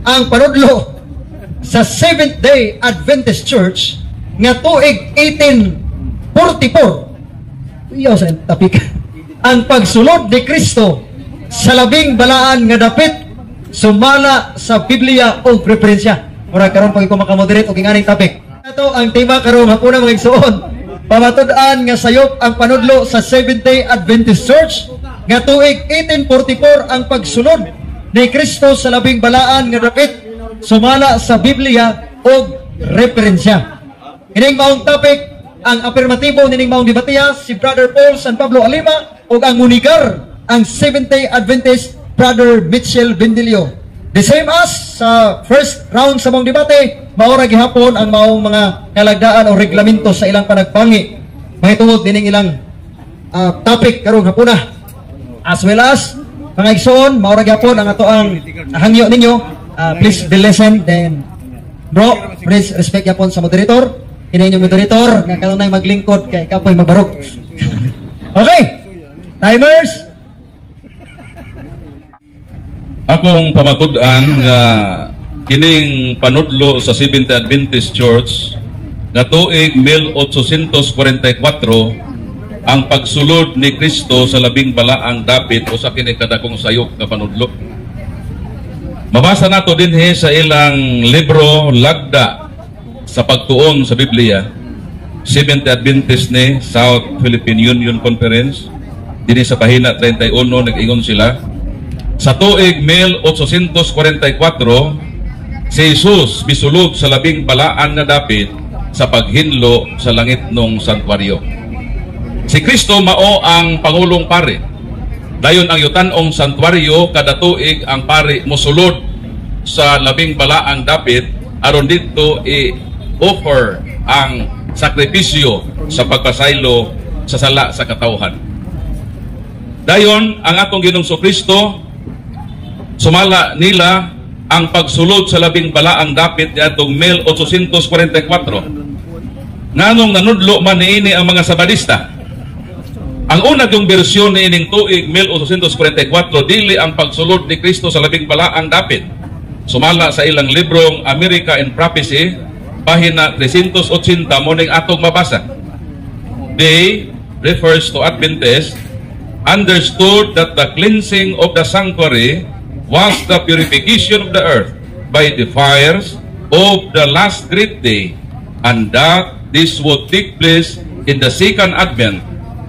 Ang panudlo sa Seventh Day Adventist Church nga tuig 1844. Iyaw sa topic. Ang pagsulod ni Kristo sa labing balaan nga dapit sumala sa Biblia o referensya. Mura karon pag ko makamoderate og inganing topic. Ito ang tema karong hapuna, mga igsuon. Pamatud-an nga sayop ang panudlo sa Seventh Day Adventist Church nga tuig 1844 ang pagsulod ni Kristo sa labing balaan nga dapit sumala sa Biblia o referensya. Ining maong topic, ang apirmatibo nining maong debatiya si Brother Paul San Pablo Alima ug ang munigar ang Seventh Day Adventist Brother Mitchell Bendilio. The same as sa first round sa maong debate, maora gihapon ang maong mga kalagdaan o reglamento sa ilang panagpangi mahitungod nining ilang topic karong hapuna. As well as mga igsoon, maora gihapon ang ato ang hangyo ninyo. Please be listen, then bro, please respect yapon sa moderator. Kini inyong moderator nga kanunay maglingkod kay kapoy magbarog. Okay. Timers. Akong pamatud-an nga kining panudlo sa Seventh Adventist Church nga tuig 1844 ang pagsulod ni Kristo sa labing balaang dapit usa kini kadakong sayop nga panudlo. Mabasa nato dinhi sa ilang libro Lagda sa Pagtuon sa Biblia. Seventh Adventist ni South Philippine Union Conference, dinhi sa pahina 31, nag-ingon sila: sa tuig 1844, si Jesus misulod sa labing balaan nga dapit sa paghinlo sa langit nung santuario. Si Kristo mao ang pangulong pari. Dayon ang yutanong santuario, kada tuig ang pari mosulod sa labing balaang dapit aron didto i-offer ang sakripisyo sa pagpasaylo sa sala sa katawhan. Dayon ang atong Ginoong Kristo, sumala nila ang pagsulod sa labing balaang dapit niadtong 1844. Nganong nanudlo man niini ang mga Sabadista? Ang una yung bersyon niining tuig 1844, dili ang pagsulod ni Kristo sa labing balaang dapit. Sumala sa ilang librong America in Prophecy, pahina 380, mo ning atong mabasa. They, refers to Adventist, understood that the cleansing of the sanctuary was the purification of the earth by the fires of the last great day, and that this would take place in the second advent.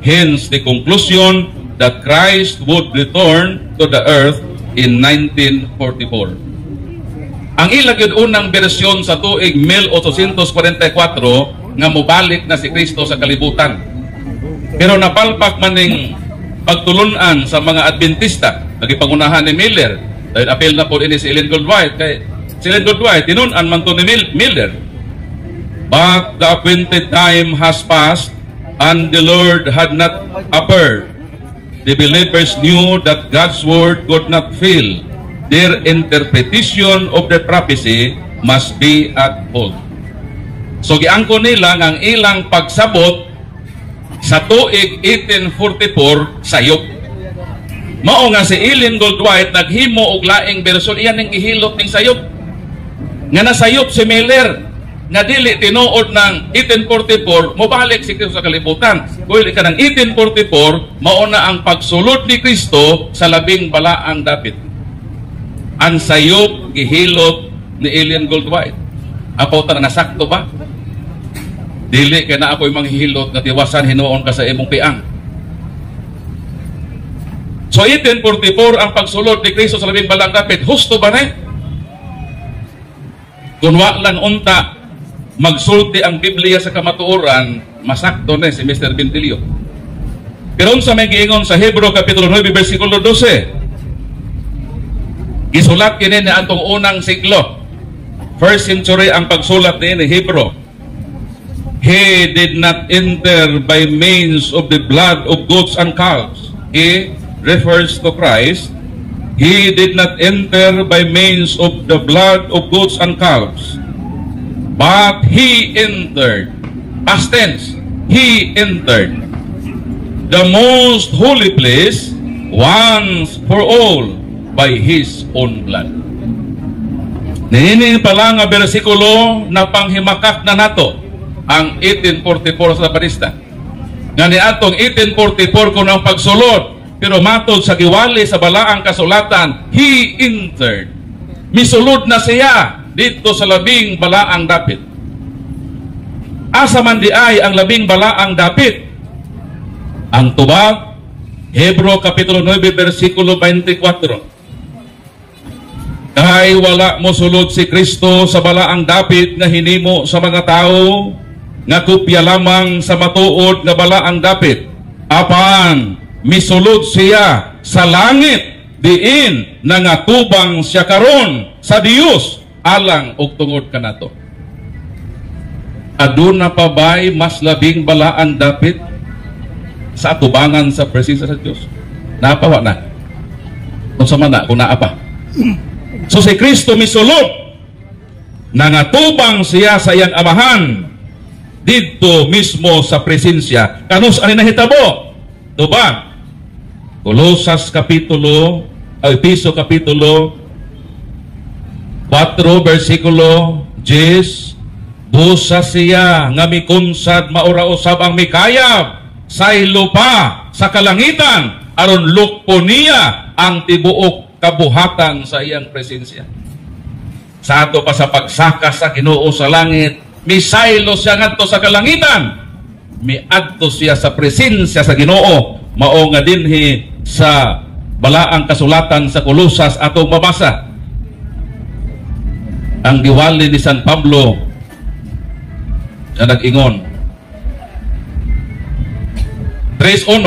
Hence the conclusion that Christ would return to the earth in 1944. Ang ilang yun unang bersyon sa tuig 1844 nga mobalik na si Kristo sa kalibutan. Pero napalpak man ning pagtulunan sa mga Adventista, nagipangunahan ni Miller. Dahil apel na po ini si Ellen Gould White. Kay si Ellen Gould White, tinun-an man to ni Miller. But the appointed time has passed and the Lord had not appeared. The believers knew that God's word could not fail. Their interpretation of the prophecy must be at fault. So giangko nila nga ang ilang pagsabot sa tuig 1844 sayop. Mao nga si Ellen Gould White naghimo og laing bersyon, iyan ning gihilot ning sayop. Nga nasayop si Miller nga dili tinuod ng 1844 mobalik si Kristo sa kalibutan. Kuy ka ng 1844 mao na ang pagsulod ni Kristo sa labing balaang dapit. Ang sayop gihilot ni Ellen Gould White. Ako ta nasakto ba? Dili kay na ako'y manghihilot nga tiwasan hinuon ka sa imong piang. So 1844 ang pagsulod ni Kristo sa labing balaang dapit. Husto ba na? Kung wa lang unta magsulti ang Biblia sa kamatuoran, masakto na si Mr. Bentilio. Pero unsa may giingon sa Hebreo kapitulo 9 versikulo 12? Gisulat kini ni atong unang siglo. First century ang pagsulat ni Hebrew. He did not enter by means of the blood of goats and calves. He refers to Christ. He did not enter by means of the blood of goats and calves, but he entered. Past tense. He entered the most holy place once for all by his own blood. Niini pala nga bersikulo na panghimakak na nato ang 1844 sa Sabadista. Nga niadtong 1844 kuno ang pagsulod, pero matod sa giwali sa balaang kasulatan, he entered. Misulod na siya dito sa labing balaang dapit. Asa man di ay ang labing balaang dapit? Ang tubag, Hebro Kapitulo 9, versikulo 24. Kay wala mo sulod si Kristo sa balaang dapit nga hinimo sa mga tao, nga kopya lamang sa matuod nga balaang dapit. Apan misulod siya sa langit, diin nangatubang siya karon sa Dios alang og tungod kanato. Aduna pa ba'y mas labing balaan dapit sa atubangan sa presensya sa Dios? Napawa na. Unsa man na kung naa pa? So si Kristo misulod, nangatubang siya sa iyang Amahan didto mismo sa presensya. Kanus ani nahitabo? Tubag. Kolosas kapitulo, ay Epeso kapitulo 4 versikulo 10, busa siya nga mikunsad maura usab ang mikayab saylo pa sa kalangitan aron lukpo niya ang tibuok kabuhatan sa iyang presensya. Sa ato pa sa pagsaka sa Ginoo sa langit, misaylo siya ngadto sa kalangitan, miadto siya sa presensya sa Ginoo, mao nga dinhi sa balaang kasulatan sa Kolosas atong mabasa ang giwali ni San Pablo na nag-ingon 3:1,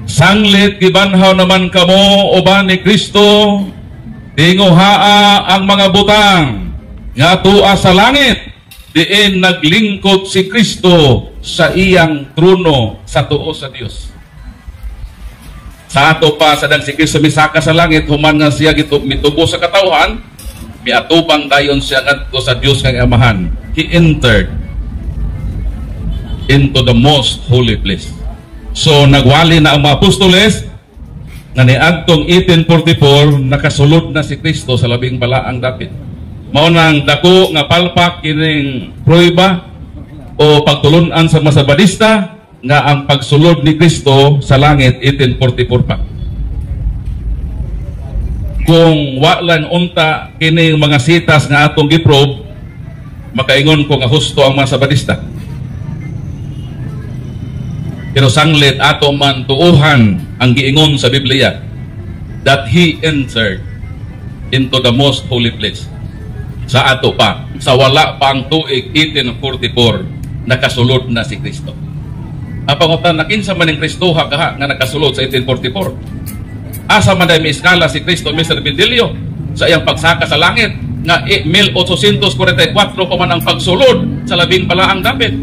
"Sanglit gibanhaw naman kamo uban ni Kristo, tinguhaa ang mga butang nga tua sa langit, diin naglingkod si Kristo sa iyang trono sa tuo sa Dios." Sa ato pa sa si Kristo misaka sa langit, human nga siya mitubo sa katawhan, miatubang dayon siya ngadto sa Dios nga Amahan. He entered into the most holy place. So nagwali na ang mga apostoles nga niadtong 1844 nakasulod na si Kristo sa labing balaang dapit. Mao nang dako nga palpak kining prueba o pagtulun-an sa mga Sabadista nga ang pagsulod ni Kristo sa langit 1844 pa. Kung wa lang unta kining mga sitas nga atong giprobe, makaingon ko nga husto ang mga Sabadista. Pero sanglit ato man tuuhan ang giingon sa Biblia that he entered into the most holy place. Sa ato pa, sa wala pa ang tuig 1844, nakasulod na si Kristo. Ang pangutan na, kinsa man ning Kristo ha kaha nga nakasulod sa 1844? Asa man dahil miiskala si Kristo, Mr. Bendilio, sa iyang pagsaka sa langit nga 1844 pa man ang pagsulod sa labing balaang dapit?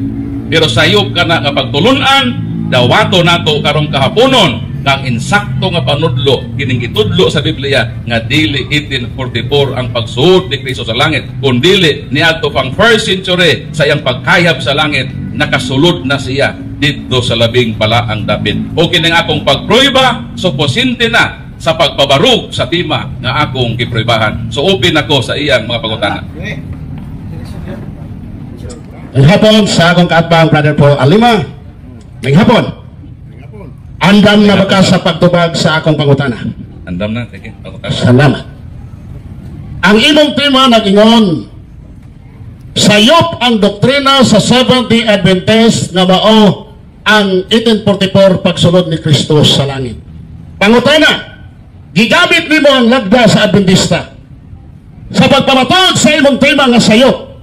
Pero sayop ka na nga pagtulunan, dawato nato karong kahaponon nga ang insakto nga panudlo kining gitudlo sa Biblia nga dili 1844 ang pagsuod ni Kristo sa langit, kun dili niadto pang first century sa iyang pagkayab sa langit, nakasulod na siya didto sa labing balaang dapit. O kining akong pagprueba, suposinte na sa pagpabarug sa tema nga akong gipruebahan. So open ako sa iyang mga pangutana. Ang hapon sa akong kaatbang, Brother Paul Alima. May hapon. Andam na ba ka sa pagtubag sa akong pangutana? Andam na, sige. Pangutana. Salamat. Ang imong tema nag-ingon, sayop ang doktrina sa Seventh-day Adventist nga mao ang 1844 pagsulod ni Kristo sa langit. Pangutana, gigamit nimo ang lagda sa Adventista sa pagpamatuod sa imong tema nga sayop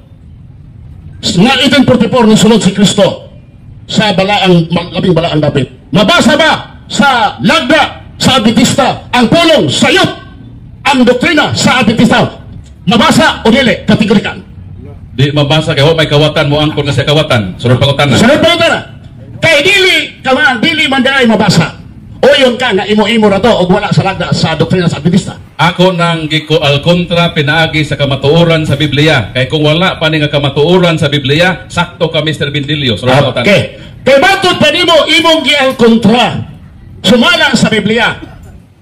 nga 1844 ni sulod si Kristo sa balaang labing balaang dapit. Mabasa ba sa lagda sa Adventista ang pulong sayop ang doktrina sa Adventista? Mabasa o dili? Kategorikan. Di mabasa kay wa may kawatan mo angkon nga sa kawatan. Sunod pangutana. Sunod pangutana. Kay dili ka man, dili man diay mabasa. O yun ka nga imo-imo ra to og wala sa lagda sa doktrina sa Adventista. Ako nang giko al kontra pinaagi sa kamatuoran sa Biblia. Kay kung wala pa ni nga kamatuoran sa Biblia, sakto ka, Mr. Bendilio. Sunod pangutana. Okay. Kay matod pa nimo imong gial kontra sumala sa Biblia.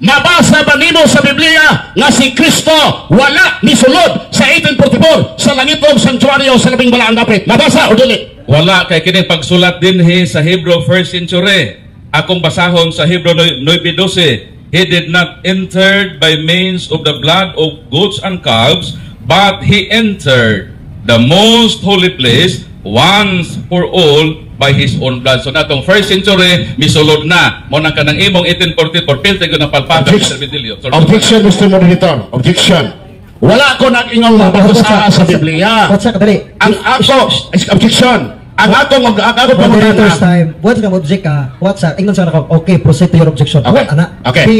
Mabasa ba nimo sa Biblia nga si Kristo wala misulod sa sa 1844 sa langitong sanctuaryo sa labing balaang dapit. Mabasa o dili? Wala, kay kini pagsulat dinhi sa Hebrew, first century. Akong basahon sa Hebrew 9:12. "He did not enter by means of the blood of goats and calves, but he entered the most holy place once for all by his own blood." So natong first century, misulod na. Mo nang kanang imong 1844, pilte ko ng palpakan, Mr. Bedilio. So, Objection, Mr. Moderator. Objection. Wala ko nag-ingong mabasa sa Biblia. What's up, dali. Ang ako, objection. Ang ako Moderator's pangutana. Time. What ka object ka? What's up? Ingon sa ako. Okay, proceed to your objection. Okay. What, ana? Okay. Di,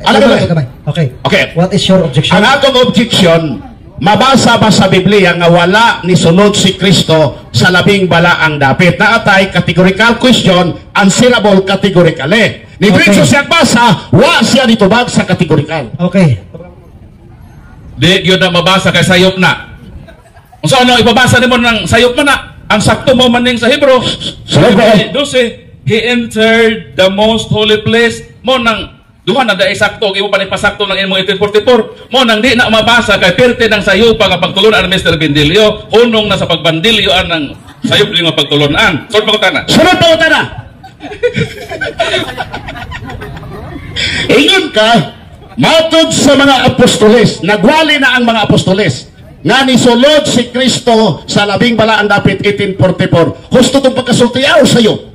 Ala gamay, gamay. Gamay. Okay. Okay. What is your objection? Ang akong objection, mabasa ba sa Biblia nga wala ni sulod si Kristo sa labing balaang dapit? Naatay categorical question, answerable categorically. Ni Kristo siya basa, wa siya nitubag sa categorical. Okay. Di gyud na mabasa kay sayop na. Unsa ano ipabasa nimo ng sayop man na? Ang sakto mo maning sa Hebrew. Sunod ba? 12, "He entered the most holy place." Mo nang duha na dai sakto, imo pa ni pasakto ng imong 1844. Mo nang di na mabasa kay pirte ng sayop nga pagtulunan ni Mr. Bendilio, hunong na sa pagbandilyo ang sayop nga pagtulunan. Sunod pangutana. Sunod pangutana. Ingon ka, matod sa mga apostoles, nagwali na ang mga apostoles, nga nisulod si Kristo sa labing balaang dapit 1844. Husto tong pagkasulti o sayo?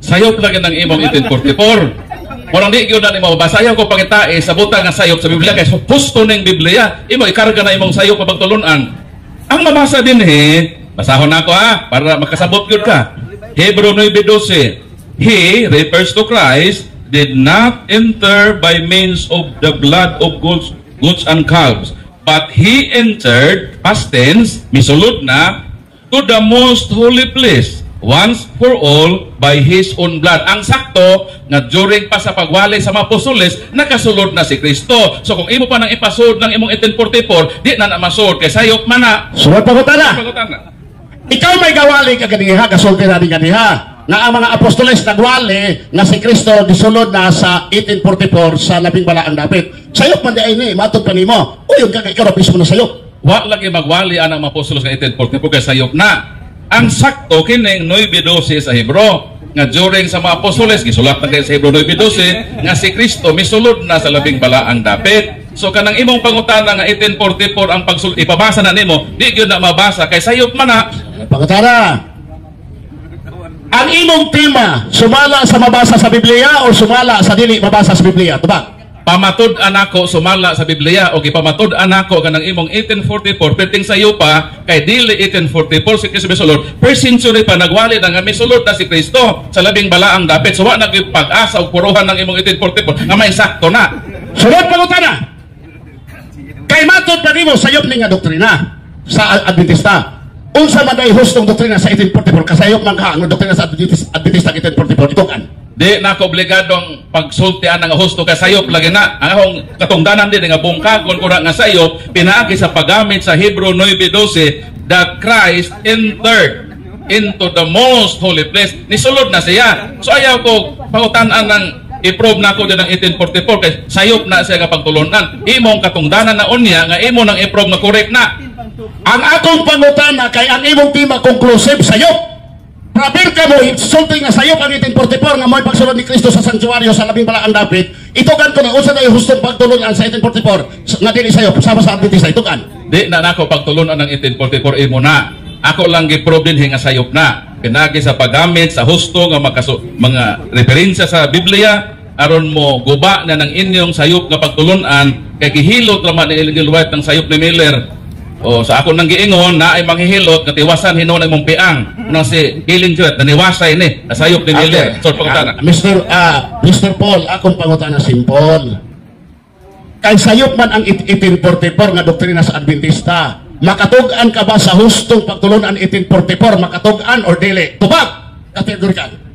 Sayop lagi ng imong 1844. Murang di gyud na nimo mabasa. Ayaw ko pangitae sa butang nga sayop sa Biblia kay husto ning Biblia. Imo ikarga na imong sayop pa pagtulunan. Ang mabasa dinhi, basahon nako ha para makasabot gyud ka. Hebrew 9:12. "He," refers to Christ, "did not enter by means of the blood of goats and calves, but he entered," past tense, misulod na, "to the most holy place once for all by his own blood." Ang sakto nga during pa sa pagwali sa mga apostoles, nakasulod na si Kristo. So kung imo pa nang ipasod ng imong 1844, di na na masud kay sayop man na. Sunod pangutana. Pangutana. Ikaw may gawali ka ganiha, kasulti na ganiha, nga ang mga apostoles nagwali nga si Kristo gisulod na sa 1844 sa labing balaang dapit. Sayop man di ay ni, matod pa nimo. Uyon ka kay ikaw ra mismo na sayop. Wa lagi magwali ang mga apostoles nga 1844 kay sayop na. Ang sakto kining 9:12 sa Hebrew nga during sa mga apostoles gisulat na kay sa Hebrew 9:12 nga si Kristo misulod na sa labing balaang dapit. So kanang imong pangutana nga 1844 ang pagsul ipabasa na nimo, di gyud na mabasa kay sayop man na. Pangutana. Ang imong tema, sumala sa mabasa sa Biblia o sumala sa dili mabasa sa Biblia? Tubag. Pamatud-an nako sumala sa Biblia o gipamatud-an nako kanang imong 1844 perting sayo pa kay dili 1844 si Kristo misulod. First century pa nagwali na nga misulod na si Kristo sa labing balaang dapit. So wa na gyud pag-asa og puruhan ng imong 1844 nga may sakto na. Sunod pangutana. Kay matod pa nimo sayop ni nga doktrina sa Adventista. Unsa man day hustong doktrina sa 1844, kasayop man ka ang doktrina sa Adventista 1844 itukan? Di na ako obligadong pagsultian nga husto kay sayop lagi na. Ang akong katungdanan din nga bungkagon ko na nga sayop pinaagi sa paggamit sa Hebrew 9:12 that Christ entered into the most holy place. Nisulod na siya. So ayaw ko pangutan-an ng i-prove na ako din ng 1844 kay sayop na siya nga pagtulunan. Imong katungdanan na unya nga imo nang i-prove nga correct na. Ang akong pangutana kay ang imong tema conclusive sayop. Praber ka mo, sulti nga sayop ang 1844 nga mo'y pagsulod ni Kristo sa sanctuaryo sa labing balaang dapit. Itukan ko na unsa na hustong pagtulunan sa 1844 nga dili sayop sama sa Adventista itukan. Di na nako pagtulunan ng 1844, imo na. Ako lang gi-prove din nga sayop na. Pinagi sa paggamit sa husto nga mga referensya sa Biblia aron mo guba na ng inyong sayop nga pagtulunan kay gihilot ra man ni Ellen White ng sayop ni Miller. O sa ako nang giingon na ay manghihilot nga tiwasan hinuon ang imong piang. Nang si Ellen White naniwasay ni sa sayop ni Miller. So pangutana. Mr. Paul, akong pangutana simple. Kay sayop man ang 1844 nga doktrina sa Adventista. Makatug-an ka ba sa hustong pagtulunan 1844? Makatug-an or dili? Tubag! Kategorikal.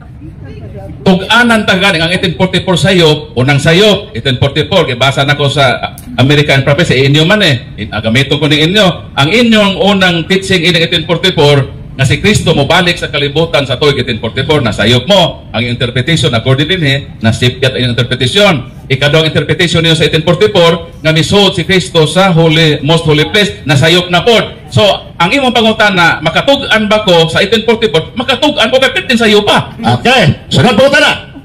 Tug-anan ta gani ang 1844 sayop, unang sayop 1844 gibasa nako sa American Prophecy, inyo man eh. Gamiton ko ning inyo. Ang inyong unang teaching ining 1844 Nga si Kristo mobalik sa kalibutan sa tuig 1844, nasayop mo ang interpretation according dinhi, nasipyat ang interpretation. Ikaduhang interpretation niyo sa 1844 nga misuod si Kristo sa holy, most holy place, nasayop na pod. So, ang imong pangutana, makatug-an ba ko sa 1844? Makatug-an ko kay 15 sayo pa. Okay, sunod pangutana.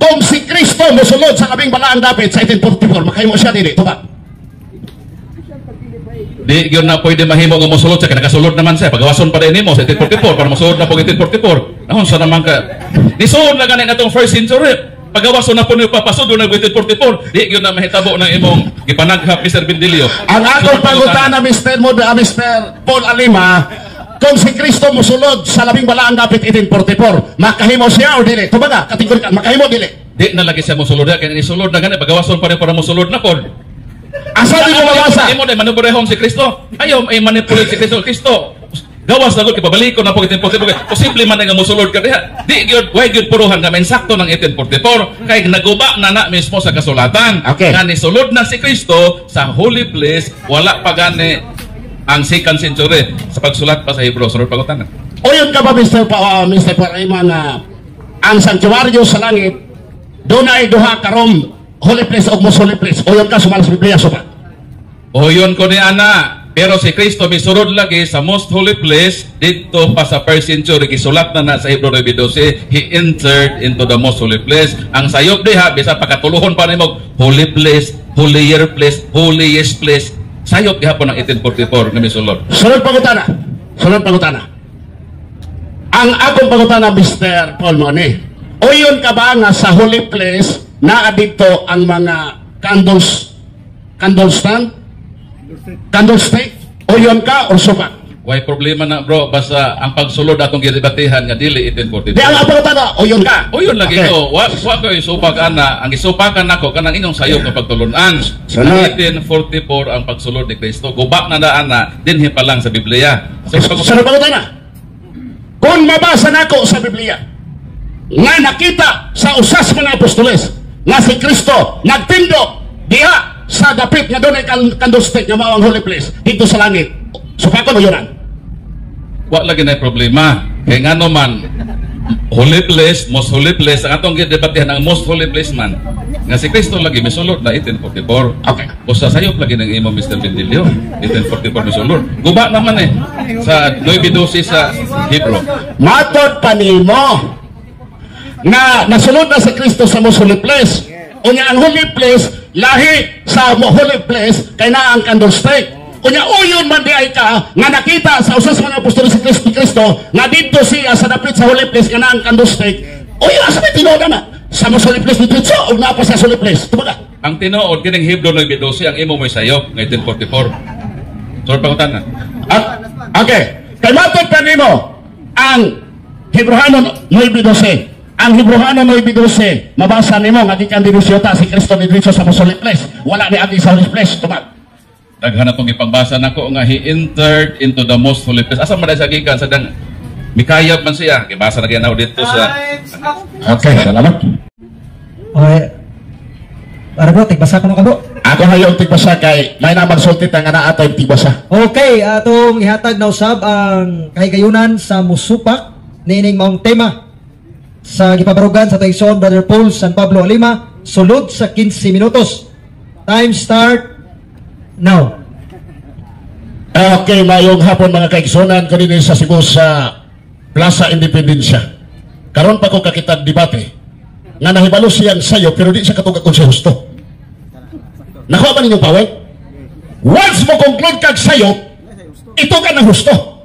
Kung si Kristo mosulod sa labing balaang dapit sa 1844, makahimo siya dili, tubag? Di gyud na pwede mahimo nga mosulod siya kay nakasulod naman siya. Pagawason pa din nimo sa 1844 para mosulod na po 1844. Nahon sa naman ka. Nisulod na gani atong first century. Pagawason na po niyo papasud na 1844. Di gyud na mahitabo ng imong gipanaghap, Mr. Bendilio. Ang akong pangutana, Mr. Mod, Mr. Paul Alima, kung si Kristo mosulod sa labing balaang dapit 1844, makahimo siya o dili? Tubaga, kategorikal, makahimo dili? Di na lagi siya mosulod kay nisulod na gani, pagawason pa rin para mosulod na pod. Asa di mo mabasa? Imo na manubrehon si Kristo. Ayaw ay manipulate si Kristo. Kristo gawas na gud kay pabalikon na po 1844. Posible man nga mosulod ka diha. Di gyud, way gyud puruhan nga insakto ng 1844 kay naguba na na mismo sa kasulatan. Nga nisulod na si Kristo sa holy place, wala pa gani ang second century sa pagsulat pa sa Hebrew. Sunod pangutana. Uyon ka ba, Mr. Parima, nga ang sanktuaryo sa langit dunay duha ka room, holy place o most holy place? Uyon ka sumala sa Biblia, suba? O yun ko ni ana. Pero si Kristo misurod lagi sa most holy place didto pa sa first century. Gisulat na na sa Hebrew 9:12, he entered into the most holy place. Ang sayop diha, bisa pakatuluhon pa nimo holy place, holier place, holiest place, sayop gihapon ng 1844 nga misulod. Sunod pangutana. Sunod pangutana. Ang akong pangutana, Mr. Paul Mone. Uyon ka ba nga sa holy place naa didto ang mga candles, candle stand, candlestick? Uyon ka o suba? Way problema na, bro, basta ang pagsulod atong gidebatehan nga dili 1844. Di, ang akong pangutana, uyon ka? O yun lagi ko. Wa ko isupag ana. Ang isupakan nako kanang inyong sayop nga pagtulunan. Sunod. 1844 ang pagsulod ni Kristo. Guba na na ana dinhi pa lang sa Biblia. So, Sunod pangutana. Kung mabasa nako sa Biblia nga nakita sa usas mga apostoles nga si Kristo nagtindo diha sa dapit nga dunay candlestick nga mao ang holy place didto sa langit, supakon o yunan? Wa lagi na problema. Kay ngano man holy place, most holy place, ang atong gidebatehan ang most holy place man. Nga si Kristo lagi misulod na 1844. Usa sayop lagi ng imo, Mr. Bendilio. 1844 misulod. Guba naman eh sa 9:12 sa Hebrew. Matod pa nimo nga nasulod na si Kristo sa most holy place. Unya ang holy place lahi sa holy place kay naa ang candlestick. Unya uyon man di ay ka nga nakita sa usas mga apostol si Kristo, Kristo nga didto siya sa dapit sa holy place nga naa ang candlestick. Uyon, asa may tinuod na? Sa most holy place didto o naa pa sa holy place? Tubaga. Ang tinuod kining Hebrew 9:12, ang imo mo'y sayop nga 1844. Sunod pangutana. Ah, okay. Kay matod pa nimo ang Hebrehanon 9:12. Ang Hebrehanon 9:12, mabasa nimo nga gikan dinhi siyota si Kristo didto sa most holy place. Wala ni agi sa holy place. Tubag. Daghan na itong ipangbasa nako nga he entered into the most holy place. Asa man sa gikan sa dang mikayab man siya. Gibasa na gyud dito sa Okay, salamat. Okay. Para bro, tigbasa ko na ka, bro. Ako hayong tigbasa kay may na magsulti ta nga naa tay tigbasa. Okay, atong ihatag na usab ang kahigayunan sa musupak niining maong tema sa gipabarugan sa atong igsoon Brother Paul San Pablo Alima, sulod sa 15 minutos. Time start now. Okay, mayong hapon, mga kaigsunan ko dinhi sa Cebu sa Plaza Independencia. Karon pa ko kakitag debate nga nahibalo siyang sayo pero di siya katugag kung siya husto. Nakuha ba ninyong paway? Once mo conclude kag sayop, ito ka na husto.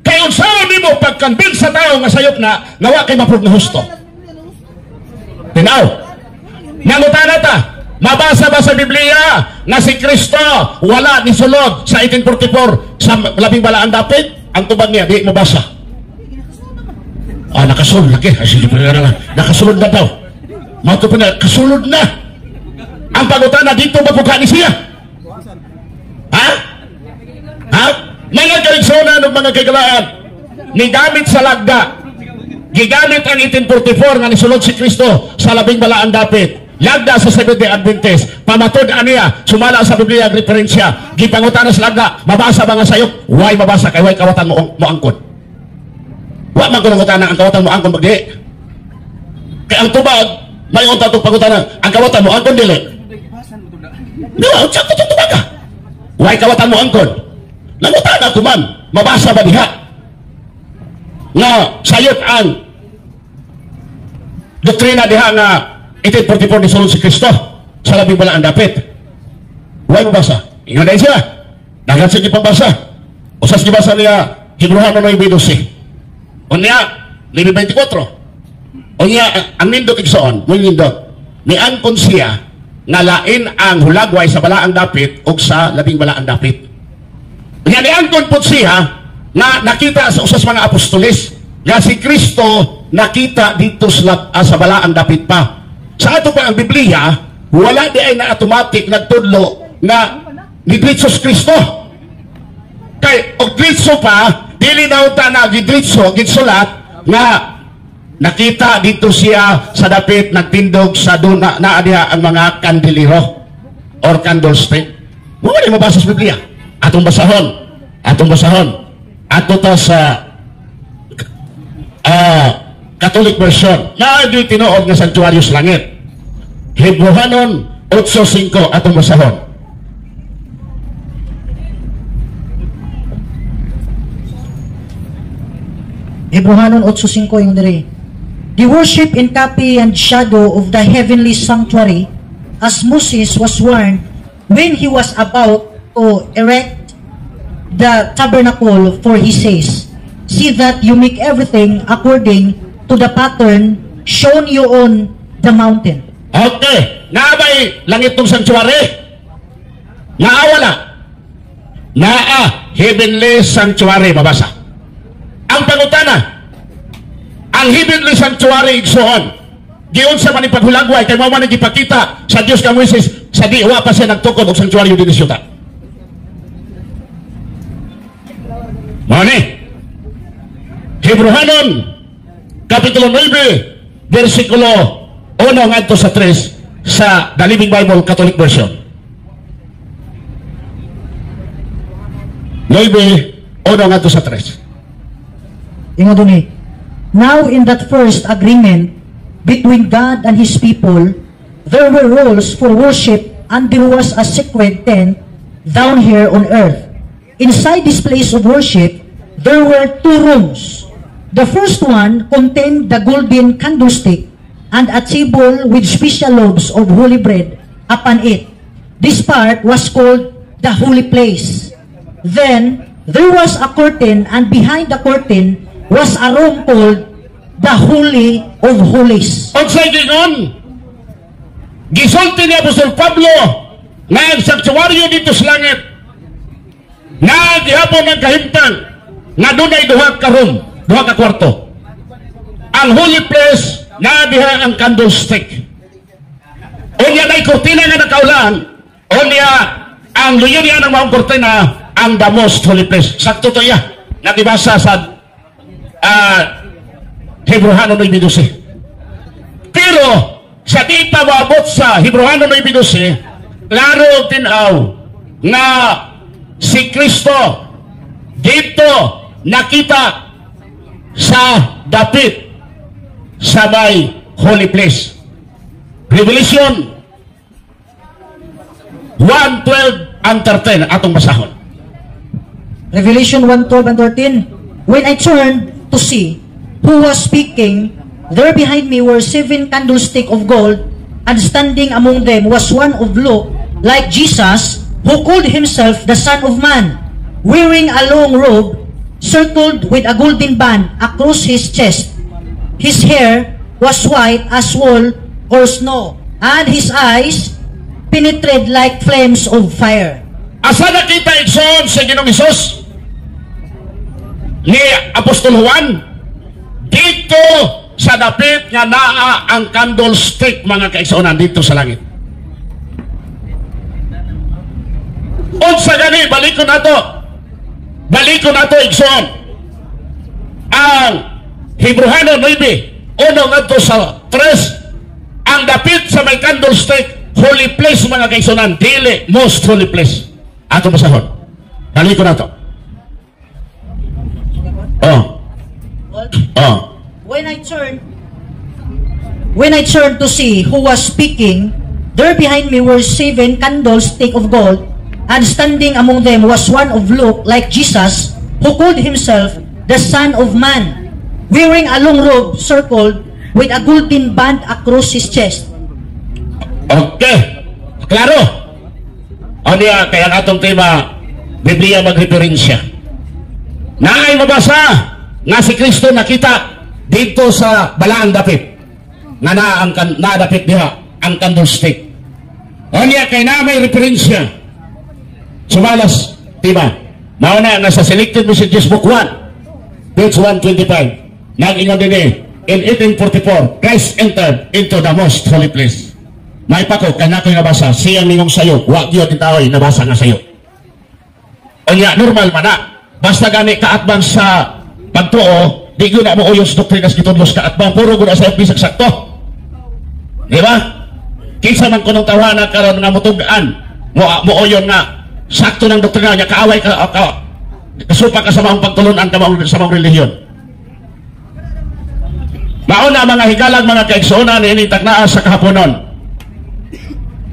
Kay unsaon nimo pag-convince sa tao nga sayop na nga wa kay ma-prove nga husto? Tinaw. Nangutana ta, mabasa ba sa Biblia nga si Kristo wala ni sulod sa 1844 sa labing balaan dapit? Ang tubag niya, di mabasa. Ah, nakasulod lagi. Ay, sige, pa na. Nakasulod na daw. Mato pa na, kasulod na. Ang pangutana didto ba pugka ni siya? Ha? Ha? Mga kaigsunan ug mga kaigalaan, nigamit sa lagda. Gigamit ang 1844 nga nisulod si Kristo sa labing balaan dapit. Lagda sa Seventh-day Adventist, pamatud aniya, sumala sa Biblia ang referensya, gipangutana sa lagda, mabasa ba nga sayop? Why mabasa kay why kawatan mo moangkon? Wa man ko nangutana ang kawatan mo angkon bagdi. Kay ang tubag, may unta itong pangutana, ang kawatan mo angkon dili. Di ba? Unsa to tubag ka? Why kawatan mo angkon? Nangutana ko man, mabasa ba diha? Nga sayop ang doktrina diha nga 1844 ni sulod si Kristo sa labing balaan dapit. Why mabasa? Ingon dahil siya. Dagan siya gipabasa. Usas gibasa niya Hebreohanon 9:12. Unya, 9:24. Unya, ang nindot igsoon, mo nindot. Niangkon siya nga lain ang hulagway sa balaang dapit o sa labing balaang dapit. Unya, niangkon po siya nga nakita sa usas mga apostoles nga si Kristo nakita dito sa balaang dapit pa. Sa ato pa ang Biblia, wala di ay na automatic nagtudlo na ni Jesus Kristo. Kay og diretso pa, dili na unta na gidritso, gidsulat nga nakita dito siya sa dapit nagtindog sa doon na naa diha ang mga kandelero or candlestick. Mo ni mabasa sa Biblia. Atong basahon. Atong basahon. Ato ta sa Catholic version. Na di tinuod nga sanktuaryo sa langit. Hebreohanon 8:5 atong basahon. Hebreohanon 8:5 yung diri. The worship in copy and shadow of the heavenly sanctuary, as Moses was warned when he was about to erect the tabernacle, for he says, "See that you make everything according to the pattern shown you on the mountain." Okay. Naa ba'y langit tong sanctuary? Naa wala? Naa heavenly sanctuary, mabasa. Ang pangutana, ang heavenly sanctuary igsoon, giunsa man ni paghulagway kay mao man ni gipakita sa Dios kang Moises sa di wa pa siya nagtukod og sanctuary dinhi sa yuta. Mao ni Hebreohanon Kapitulo 9, versikulo 1 ngadto sa 3 sa The Living Bible Catholic Version. 9, 1 ngadto sa 3. Ingon duni. Now in that first agreement between God and His people, there were rules for worship, and there was a sacred tent down here on earth. Inside this place of worship, there were two rooms. The first one contained the golden candlestick and a table with special loaves of holy bread upon it. This part was called the holy place. Then there was a curtain, and behind the curtain was a room called the Holy of Holies. Unsay gingon? Gisulti ni Apostol Pablo nga ang sanktuaryo dito sa langit na gihapon ang kahimtang nga dunay duha ka room, duha ka kwarto. Ang holy place na diha ang candlestick. Unya nay kurtina nga nakaulan, unya ang luyo niya ng maong kurtina ang the most holy place. Sakto to iya. Nakibasa sa Hebreohanon 9:12. Pero sa di pa maabot sa Hebreohanon 9:12, klaro tinaw nga si Kristo dito nakita sa dapit sa may holy place. Revelation 1:12 and 13 atong basahon. Revelation 1:12 and 13. When I turned to see who was speaking, there behind me were seven candlesticks of gold, and standing among them was one of look like Jesus, who called himself the Son of Man, wearing a long robe circled with a golden band across his chest. His hair was white as wool or snow, and his eyes penetrated like flames of fire. Asa nakita igsoon sa Ginoong Hesus ni Apostol Juan? Dito sa dapit nga naa ang candlestick, mga kaigsuonan, dito sa langit. Unsa gani, balikon nato. Balikon nato igsoon. Ang Hebreohanon 9, 1 ngadto sa 3, Ang dapit sa may candlestick, holy place, mga kaigsuonan, dili most holy place. Ato basahon. Balik ko na to. Oh. Oh. When I turned to see who was speaking, there behind me were seven candlestick of gold, and standing among them was one of look like Jesus, who called himself the Son of Man, wearing a long robe circled with a golden band across his chest. Okay. Klaro. O niya, kaya ang atong tema, Biblia magreferensya. Naay mabasa nga si Kristo nakita dito sa balaang dapit. Nga naa ang kan, naa dapit diha ang candlestick. O niya, kay na may referensya. Sumalas, tema. Mao na nga sa Selected Messages Book 1, page 125. Nag-ingon din eh, in 1844, Christ entered into the most holy place. May pa ko, kaya ako'y nabasa, siyang ningong sayo, wa gyud ni tao'y nabasa nga sayo. O niya, normal man na. Basta gani kaatbang sa pagtuo, di gyud na mo uyon sa doktrina sa gitudlo sa kaatbang, puro gud na sa bisag sakto. Di ba? Kinsa man kunong tawhana karon nga mutug-an, mo mo uyon nga sakto ng doktrina niya, kaaway ka, ka kasupa ka sa maong pagtulunan ka maong, sa maong relihiyon. Mao na, mga higalag, mga kaigsuonan, ini taknaa sa kahaponon.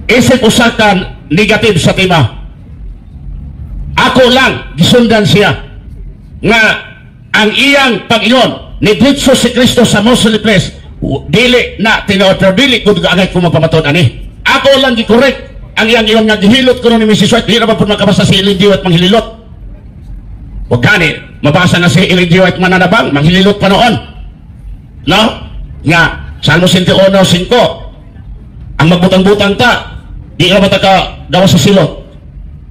Isip usa ka negative sa tema. Ako lang gisundan siya nga ang iyang pag-ingon ni diretso si Kristo sa most holy place dili na tinuod, pero dili ko angay ko magpamatud ani. Ako lang gi-correct ang iyang ingon nga gihilot ko ni Mrs. White. Di na ba po makabasa si Ellen G. White manghililot? Wag gani mabasa na si Ellen G. White mananabang manghililot pa noon. No? Nga Salmo 101:5 ang magbutang-butang ta, di ka ba ta ka gawa sa silot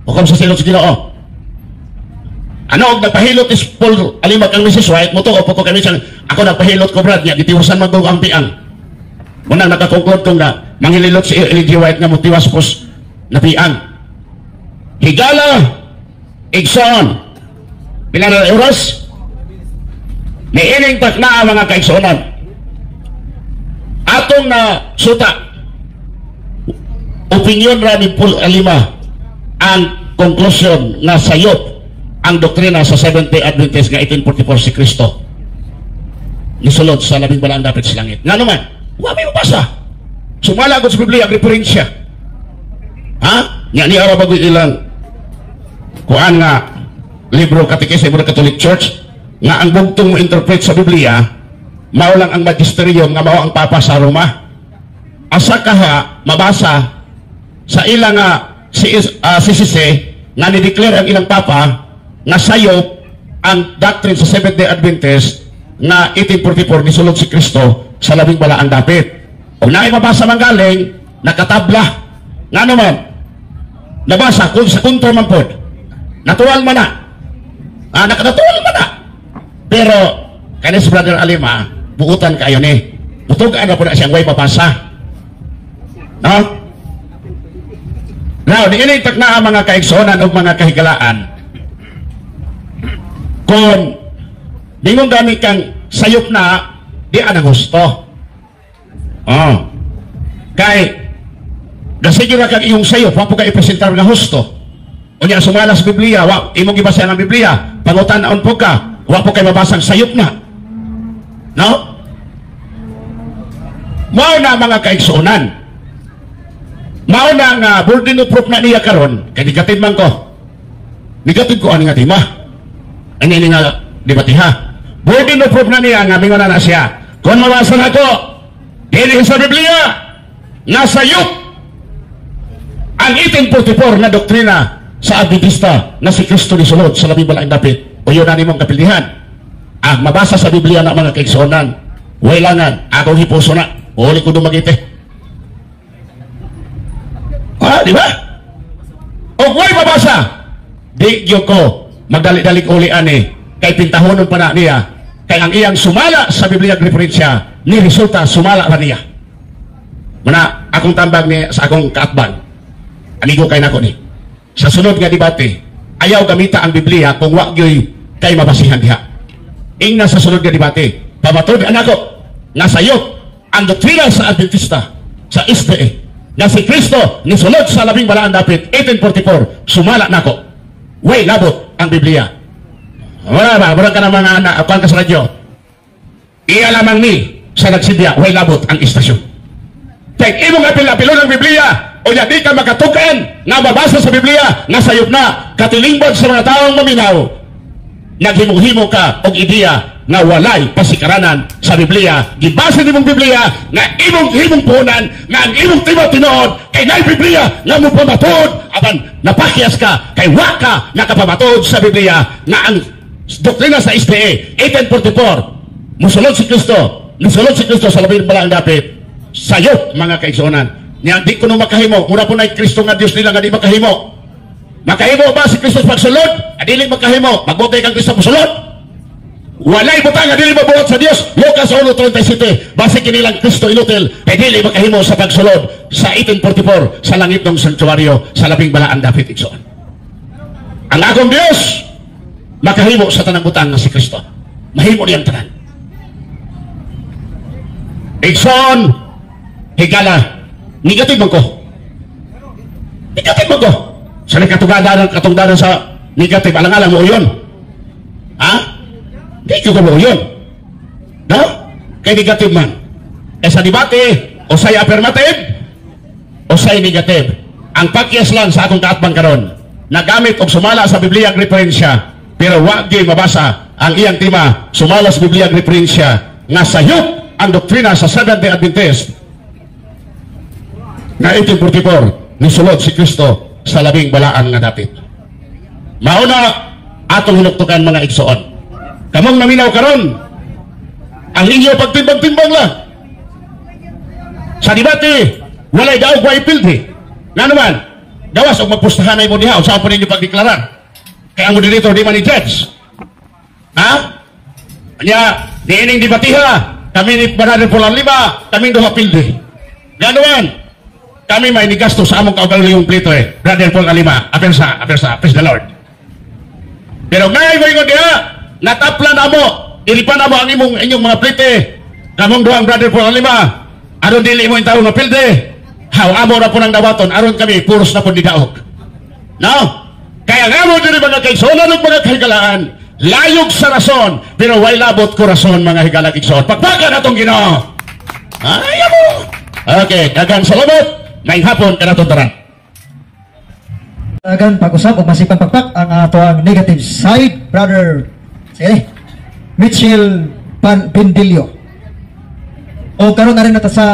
o kam sa silot sa Ginoo? Ano og nagpahilot is Paul Alimag ang Mrs. White mo to o ko kami siyang ako nagpahilot ko, brad, niya gitiwasan man ko ang piang. Munang nakakonclude ko nga manghililot si Ellen G. White nga motiwas pos napiang. Higala, igsoon, pila na oras niining takna, mga kaigsuonan, atong na suta opinion ra ni Paul Alima ang conclusion nga sayop ang doktrina sa Seventh-day Adventist nga 1844 si Kristo nisulod sa labing balaang dapit sa langit. Nga naman, wa may mabasa. Sumala sa Biblia ang referensya. Ha? Nga ni ara bagoy ilang kuan nga libro Catechism of the Catholic Church nga ang bugtong mo interpret sa Biblia mao lang ang magisterium nga mao ang Papa sa Roma. Asa kaha mabasa sa ilang si CCC nga ni-declare ang ilang Papa nga sayop ang doctrine sa Seventh-day Adventist nga 1844 nisulod si Kristo sa labing balaang dapit? Kung naay mabasa man galing, nakatabla. Nga naman, nabasa kung sa kontra man pod. Natural man na. Ah, nakanatural man na. Pero, kanis Brother Alima, buutan kayo ni. Mutugaan na po na siyang way mabasa. No? Now, niini takna ang mga kaigsuonan o mga kahigalaan. Kung ningon gani kang sayop na, di anang gusto. Oh. Kay, gasige ra kang iyong sayop, wa po ka ipresentar nga husto. Unya sumala sa Biblia, wa imong gibasa ang Biblia, pangutan-on po ka, wa po kay mabasang sayop na. No? Mao na, mga kaigsuonan. Mao na nga burden of proof na niya karon, kay negative man ko. Negative ko ani nga tema. Ani ni nga debate ha. Burden of proof na niya nga mingon na siya. Kung mabasa na ko, dili sa Biblia nga sayop ang 1844 na doktrina sa Adventista na si Kristo ni sulod sa labing balaang dapit. O yun na nimong kapildihan. Ang mabasa sa Biblia na, mga kaigsuonan, wailangan, akong hipuso na. Uli ko dumagite. Ah, di ba? O kung mabasa, di gyud ko magdali-dali uli ani kay pintahonon pa na niya kay ang iyang sumala sa Biblia referensya ni resulta sumala pa niya. Muna akong tambag ni sa akong kaatbang. Amigo kay nako ni. Sa sunod nga debate, ayaw gamita ang Biblia kung wa gyoy kay mabasihan diha. Ingna sa sunod nga debate, pamatud anako nga sayop ang doktrina sa Adventista. sa SDA nga si Kristo nisulod sa labing balaan dapit 1844, sumala nako. Way labot ang Biblia. Wala ba? Wala ka na mga anak, kuan ka sa radyo. Iya lamang ni sa nagsidya, way labot ang istasyon. Kay imong apil-apilon ang Biblia, o di ka makatukan nga mabasa sa Biblia nga sayop na katilingban sa mga taong maminaw, naghimo-himo ka og ideya nga walay pasikaranan sa Biblia. Gibasa nimong Biblia nga imong himong puhunan nga ang imong tema tinuod kay naay Biblia nga mo pamatuod, apan napakyas ka kay wa ka nakapamatuod sa Biblia nga ang doktrina sa SDA 1844 musulod si Kristo, musulod si Kristo sa labing balaang dapit. Sayop, mga kaigsuonan niya, di ko no makahimo. Mura po na Kristo nga Dios nila nga di makahimo. Makahimo ba si Kristo sa pagsulod? Adili makahimo. Magbutay kang Kristo musulod. Walay butang nga dili mabuhat sa Dios. Lucas 1:37. Base kinilang Kristo inutil kay dili makahimo sa pagsulod sa 1844 sa langit ng sanktuaryo sa labing balaan dapit, igsoon. Ang akong Dios makahimo sa tanang butang nga si Kristo. Mahimo niyang tanan. Igsoon, higala, negative man ko. Negative man ko. Sa katugdanan, katugdanan sa negative, alang-alang mo yun. Ha? Di ko mo yun. No? Kay negative man. Eh sa debate, usay affirmative, usay negative. Ang pakyas lang sa akong kaatbang karon, nagamit og sumala sa Biblia ang referensya, pero wa gyud mabasa ang iyang tema sumala sa Biblia ang referensya nga sayop ang doktrina sa Seventh-day Adventist nga 1844 nisulod si Kristo sa labing balaan nga dapit. Mauna atong hinuktukan, mga igsoon. Kamong naminaw karon, ang inyo pagtimbang-timbang lang. Sa debate, walay daog, way pildi. Nga naman, gawas og magpustahan mo diha, unsa po ninyo pagdeklarar? Kay ang moderator di man ni judge. Ha? Nya, diining debatiha, kami ni Brother Pulang Lima, kaming duha pildi. Nga naman, kami may nigasto sa among kaugalingong plito eh. Brother Paul Alima, apersa, apersa, praise the Lord. Pero ngay mo ingon diha, natapla na mo, iripa na mo ang imong inyong mga plite. Kamong duhang Brother Paul Alima, aron dili mo intawon nga pilde. Haw amo ra po nang dawaton, aron kami puros na po didaog. No? Kaya nga mo diri, mga kaigsuonan ug mga kahigalaan, layog sa rason, pero way labot ko rason, mga higalag igsoon. Pagpakan atong Ginoo. Ay mo. Okay, daghang salamat. Maayong hapon kanatong tanan. Dagan pag-usap o masipang pagpak ang ato ang negative side, Brother, sige, Mitchell Pan Bendilio. O karon na rin nata sa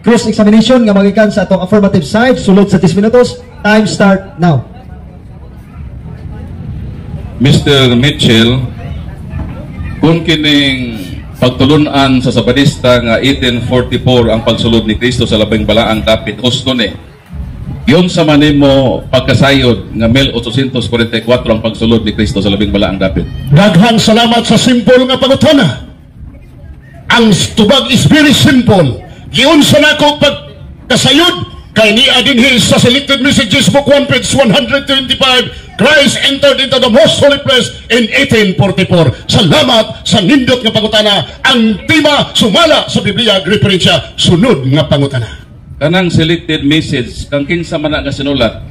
cross examination nga magikan sa atong affirmative side, sulod sa 10 minutos. Time start now. Mr. Mitchell, kung kining pagtulunan sa Sabadista nga 1844 ang pagsulod ni Kristo sa labing balaang dapit, husto ni. Yun sa manimo pagkasayod nga 1844 ang pagsulod ni Kristo sa labing balaang dapit? Daghang salamat sa simple nga pangutana. Ang tubag is very simple. Giunsa nako pagkasayod kay niya dinhi sa Selected Messages Book 1 page 125, Christ entered into the most holy place in 1844. Salamat sa nindot nga pangutana. Ang tema sumala sa Biblia referensya. Sunod nga pangutana. Kanang Selected Message, kang kinsa man na nga sinulat?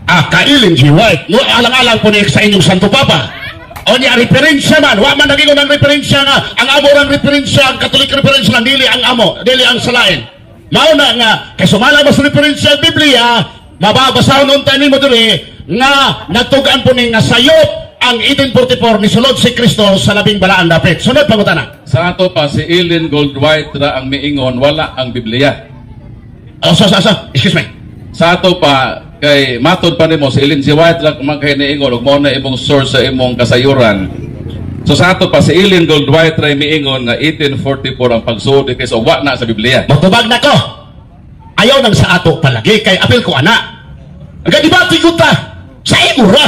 Ah, kay Ellen G. White. No, alang-alang po ni sa inyong Santo Papa. O niya, referensya man. Wa man naging ng referensya nga. Ang amo ng referensya, ang Catholic reference lang, dili ang amo, dili ang salain. Mauna nga, kay sumala mas referensya ang Biblia, mababasahon unta nimo diri nga nagtugaan po ni nga sayop ang 1844 ni sulod si Kristo sa labing balaan dapit. Sunod pangutana. Sa ato pa, si Ellen Goldwhite ra ang miingon wala ang Biblia. Oh, so, excuse me. Sa ato pa, kay matod pa nimo si Ellen G. White ra man kay niingon ug mao na imong source sa imong kasayuran. So sa ato pa, si Ellen Goldwhite ra miingon nga 1844 ang pagsulod ni Kristo, wa na sa Biblia. Magtubag na ko. Ayaw nang sa ato palagi kay apil ko ana. Nagadibati ko ta sa imo ra.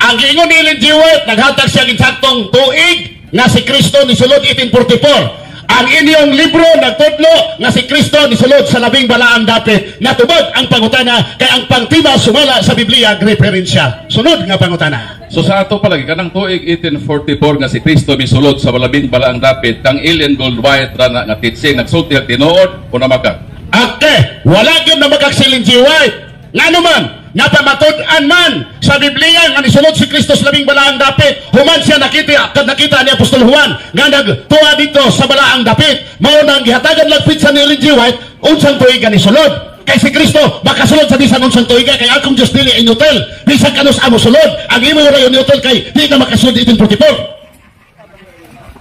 Ang giingon ni Ellen G. White, naghatag siya insaktong tuig nga si Kristo ni sulod 1844. Ang inyong libro nagtudlo nga si Kristo ni sulod sa labing balaang dapit. Natubag ang pangutana kay ang pangtima sumala sa Biblia referensya. Sunod nga pangutana. So sa ato palagi, kanang tuig 1844 nga si Kristo misulod sa labing balaang dapit, kang Ellen Goldwhite ra na nga teaching nagsulti ang tinuod o namaka? Okay, wala gyud na si Ellen G. White. Ngano man, napamatud-an man sa Biblia nga nisulod si Kristo sa labing balaang dapit. Human siya nakita, kad nakita ni Apostol Juan nga nagtuwa dito sa balaang dapit. Mao nang gihatagan lang pitsa ni Ellen G. White unsang tuig nga nisulod. Kay si Kristo makasulod sa bisan unsang tuig, kay akong Diyos dili inutil. Bisan kanus amo sulod, ang imo ra inutil kay di na makasulod 1844.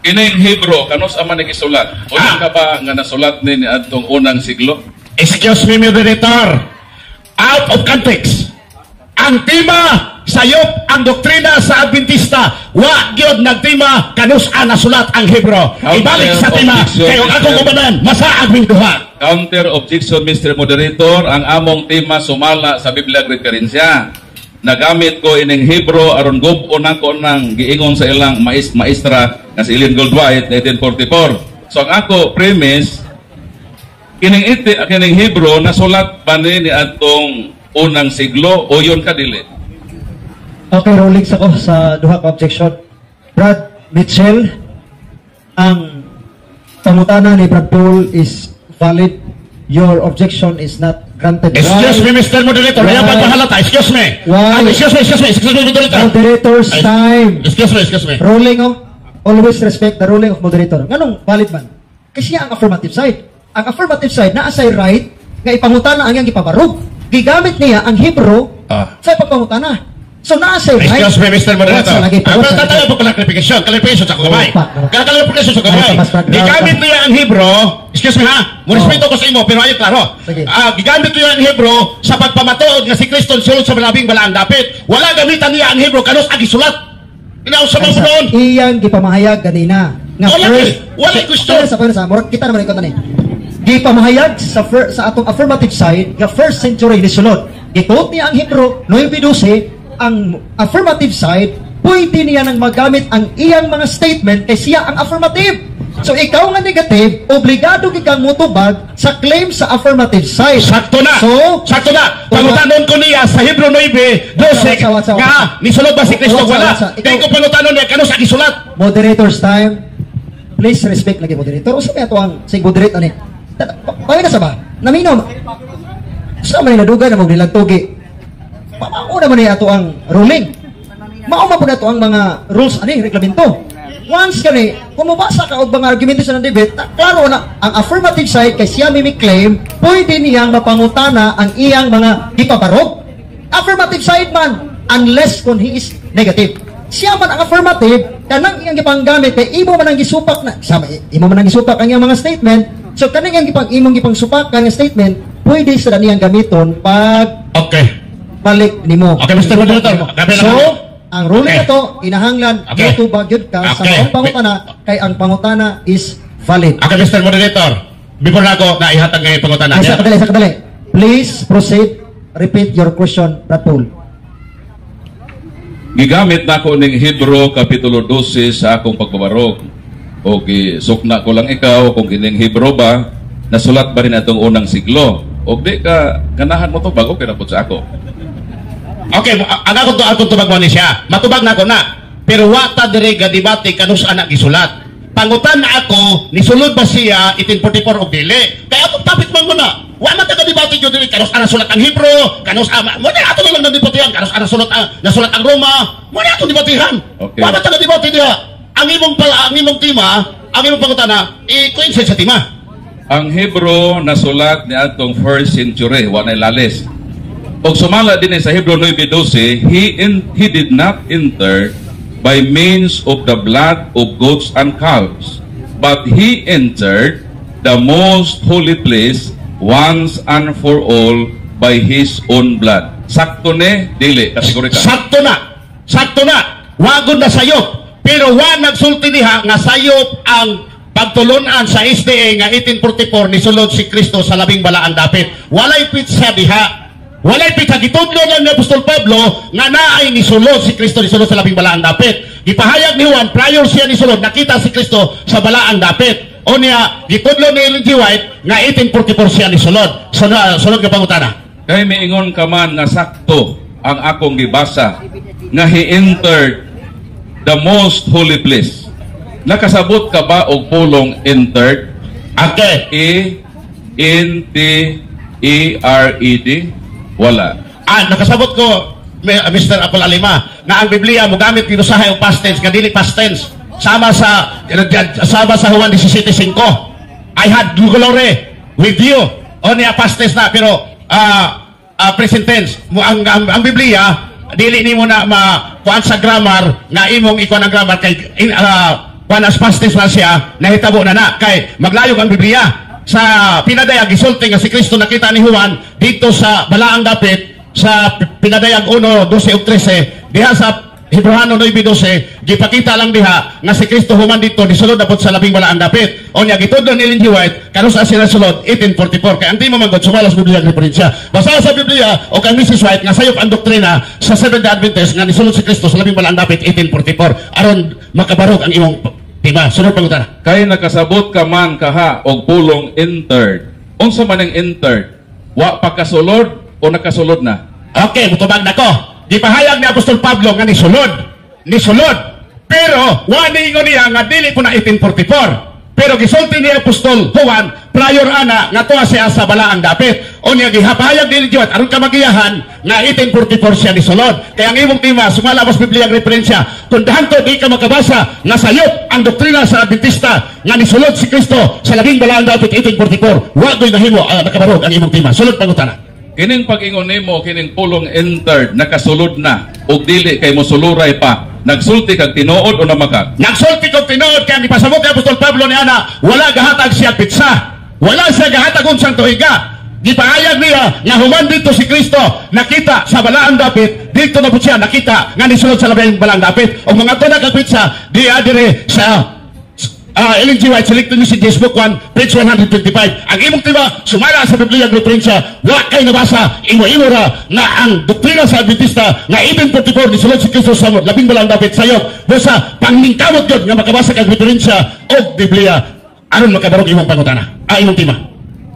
Kining Hebro, kanus ama ni gisulat? Unya ka ba nga nasulat ni adtong unang siglo? Excuse me, moderator. Out of context. Ang tema, sayop ang doktrina sa Adventista. Wa gyud nagtima kanus nasulat ang Hebro. Ibalik sa tema Objection, kay ang akong Mr. ubanan masaag ming duha. Counter objection, Mr. Moderator, ang among tema sumala sa Biblia referensya. Nagamit ko ining Hebro aron gub-on nako nang giingon sa ilang maestra nga si Ellen Gold White 1944. So ang ako premise, kining iti kining Hebro nasulat ba ni adtong unang siglo o yon ka dili? Okay, rulings ako sa duha ka objection. Brad Mitchell, ang pangutana ni Brad Paul is valid. Your objection is not granted. Excuse me, Mr. Moderator. Ayaw Why? pagpahalata. Excuse me. Why? Ah, excuse me, excuse me, excuse me, moderator. Moderator's Ay, time. Excuse me, excuse me. Ruling, oh. Always respect the ruling of moderator. Nganong valid man? Kasi siya ang affirmative side. Ang affirmative side naa say right nga ipangutana ang iyang gipabarog. Gigamit niya ang Hebrew sa pagpangutana. So naa say right. Excuse me, Mr. Moderator. What's lagi? Ah, What's pero lagi? tatayo po clarification. Clarification sa kamay. Oh, pak. Clarification sa kamay. Ay, mas background. Gigamit niya ang Hebro. Excuse me ha. Mo respeto ko sa imo pero ayo klaro. Sige. Ah, gigamit niya ang Hebro sa pagpamatuod nga si Kristo sulod sa labing balaang dapit. Wala gamitan niya ang Hebro kanus agi sulat. Inaw sa mga noon. Iyang gipamahayag ganina nga Wala first eh. Wala question. Sa murag kita naman ikaw tani. Gipamahayag sa atong affirmative side nga first century ni sulod. Gituot niya ang Hebrew 9:12. Ang affirmative side, pwede niya nang magamit ang iyang mga statement kay siya ang affirmative. So ikaw nga negative, obligado gid kang mutubag sa claim sa affirmative side. Sakto na. So, Sakto na. Pangutanon ko niya sa Hebro 9:12 Watsa, watsa, watsa. nga nisulod ba si Kristo Watsa, wala. watsa. Kay ko pangutanon niya kanus agi sulat. Moderator's time. Please respect lagi moderator. Usa may ato ang sig moderate ani. Pangina sa ba? Naminaw. Sa man nadugay na mo nilang tugi. Mao naman ni ato ang ruling. Mao man pud ato ang mga rules ani reglamento. Once kani, kung mabasa ka og mga argumento sa debate, klaro na ang affirmative side kay siya may claim, pwede niyang mapangutana ang iyang mga gipabarog. Affirmative side man, unless kung he is negative. Siya man ang affirmative, kanang iyang gipanggamit kay imo man ang gisupak na, sama imo man ang gisupak ang iyang mga statement. So kanang iyang imong gipangsupak ang statement, pwede sa niyang gamiton pag balik nimo. Okay, Mr. Moderator. Gabi na So, kami. ang ruling na to, inahanglan, motubag gyud ka sa maong pangutana kay ang pangutana is valid. Okay, Mr. Moderator. Before na ako na ihatag ngayon pangutana. Ay, sa kadali, sa kadali. Please proceed. Repeat your question, Brad Paul. Gigamit nako ning Hebro kapitulo 12 sa akong pagbabarog. O sukna ko lang ikaw kung kining Hebro ba nasulat ba rin atong unang siglo. O di ka ganahan mo tubag, okay na pud sa ako. Okay, ang ako to akong tubag mo ni siya. Matubag na ako na. Pero wa ta dire ga debate kanus anak gisulat. Pangutan na ako, nisulod ba siya 1844 og dili? Kaya atong topic man mo na. Wa man ta ga debate jud diri kanus ana sulat ang Hebro, kanus ama. Mo na ato na lang debatehan kanus ana sulat ang nasulat ang Roma. Mo na atong debatehan. Wa man ta ga debate diha. Ang imong pala, ang imong tema, ang imong pangutana, i-coincide sa tema. Ang Hebro nasulat ni atong first century, wa na lalis. Og sumala din sa Hebro 9:12, he did not enter by means of the blood of goats and calves, but he entered the most holy place once and for all by his own blood. Sakto ni dili kategorika. Sakto na. Sakto na. Wagod na sayop. Pero wa nagsulti diha nga sayop ang pagtulunan sa SDA nga 1844 ni sulod si Kristo sa labing balaan dapit. Walay pitsa diha. Walay pitsa. Gitudlo lang ni Apostol Pablo nga naay nisulod si Kristo nisulod sa labing balaan dapit. Gipahayag ni Juan prior siya nisulod nakita si Kristo sa balaang dapit. O niya gitudlo ni Ellen G. White nga 1844 siya nisulod. Sunod, sunod nga pangutana. Kay miingon ka man nga sakto ang akong gibasa nga he entered the most holy place. Nakasabot ka ba og pulong entered? Okay. E N T E R E D? Wala. Ah, nakasabot ko, Mr. Apol Alima, nga ang Biblia mo gamit ginusahay og past tense nga dili past tense. Sama sa Juan 17:5. "I had glory with you." O niya past tense na, pero present tense. Mo ang Biblia dili nimo na ma kuan sa grammar nga imong ikuan ang grammar kay kuan as past tense na siya, nahitabo na na kay maglayog ang Biblia. Sa Pinadayag, gisulti nga si Kristo nakita ni Juan dito sa balaang dapit sa Pinadayag 1:12 ug 13. Diha sa Hebreohanon 9:12, gipakita lang diha nga si Kristo human dito nisulod na pod sa labing balaang dapit. O niya gitudlo ni Ellen G. White kanus-a sila sulod 1844, kay ang di mo manggod sumala sa Biblia ang referensya. Basta sa Biblia o kay Mrs. White nga sayop ang doktrina sa Seventh Day Adventist nga nisulod si Kristo sa labing balaang dapit 1844 aron makabarog ang imong tema. Sunod pangutana. Kay nakasabot ka man kaha og pulong "entered". Unsa man ang "entered"? Wa pa kasulod o nakasulod na? Okay, mutubag na ko. Gipahayag ni Apostol Pablo nga nisulod. Nisulod. Pero wa niingon niya nga dili po na 1844. Pero gisulti ni Apostol Juan prior ana nga tuwa siya sa balaang dapit. O niya gihapahayag ni Juan aron ka magiyahan nga 1844 siya nisulod. Kaya ang imong tema sumala mas Biblia ang referensya. Kung dahanto di ka makabasa nga sayop ang doktrina sa Adventista nga nisulod si Kristo sa labing balaang dapit 1844, wa goy nahimo nakabarog ang imong tema. Sulod pangutana. Kining pag-ingon nimo, kining pulong "entered", nakasulod na og dili kay mosuluray pa. Nagsulti kag tinuod o namakak? Nagsulti kog tinuod kay ang ipasabot ni Apostol Pablo ni ana, wala gahatag siya petsa. Wala siya gahatag unsang tuiga. Gipahayag niya nga human dito si Kristo nakita sa balaang dapit, dito na po siya nakita nga nisulod sa labing balaang dapit. Og mga tuna kag petsa diya dire sa Ellen G. White, Selected Messages, Book 1, page 125. Ang imong tema, sumala sa Biblia ang referensya, wa kay nabasa, imo-imo ra, nga ang doktrina sa Adventista, nga 1844, nisulod si Kristo sa labing balaang dapit sayop, basta pangningkamot yun, nga makabasa kag referensya og Biblia, aron makabarog imong pangutana, imong tema.